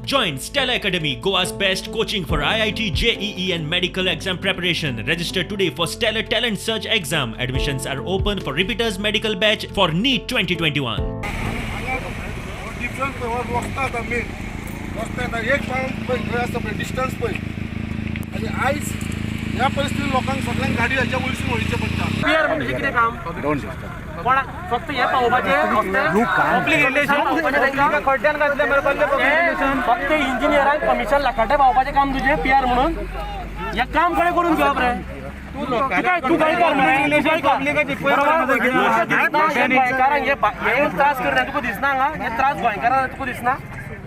Join Stella Academy, Goa's best coaching for IIT, JEE, and medical exam preparation. Register today for Stellar Talent Search exam. Admissions are open for repeaters medical batch for NEET 2021. Difference पळय, हो रस्तो आतां main रस्तो येता एक pound पळय खंय आसा पळय डिस्टन्स पळय. आनी आयज ह्या परिस्थितीन लोकांक सगळ्यांक गाडी हाच्या वयरसून वळीचें पडटा. पियर म्हणजे कितें काम? कोणा फक्त हे पावोवपाचें? पब्लीक रिलेशन पावोवपाचें तांकां. खड्ड्यान घातले मरे कसले पब्लीक रिलेशन? फक्त इंजिनियरांक कमिशन लाखाटे पावोवपाचें काम तुजें पियर म्हणून. हें काम कडेन करून घेवप रे तूं? काय तूं गोंयकार मरे? रिलेशन पब्लिकाची. बरोबर? तुका दिसना हे गोंयकारांक हे हे त्रास करता तुका दिसना हांगा? हे त्रास गोंयकारांक तुका दिसना?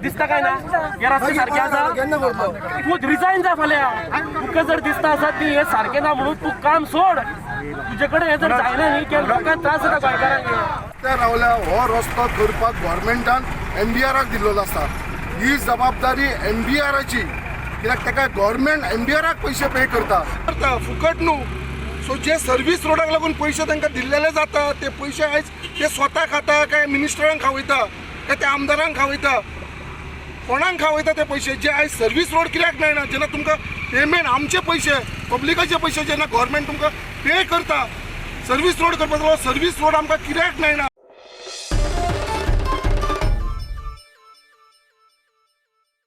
दिसता काय ना? हे रस्ते सारके आसा? केन्ना करतलो? तूं रिजायन जा फाल्यां. तुका जर दिसता आसा ती हे सारकें ना म्हणून, तूं काम सोड. तुजे कडेन हे जर जायना न्ही, की लोकांक त्रास जाता गोंयकारांक हे. रस्त्यार रावल्या. हो रस्तो करपाक गव्हर्मेंटान एमबीआराक दिल्लो आसा. ही जबाबदारी एमबीआराची, कित्याक ताका गव्हर्मेंट एमबीआराक पयशे पे करता करता, फुकट न्हू. सो जे सर्वीस रोडाक लागून पयशे तांकां दिल्लेले जाता, ते पयशे आयज ते स्वता खाता काय मिनिस्टरांक खावयता काय ते आमदारांक खावयता, कोणाक खावयता ते पयशे? जे आयज सर्वीस रोड कित्याक मेळना जेन्ना तुमकां पेमेंट आमचे पयशे, पब्लिकाचे पयशे जेन्ना गव्हर्मेंट तुमकां पे करता सर्वीस रोड करपाचो, सर्वीस रोड आमकां कित्याक मेळना?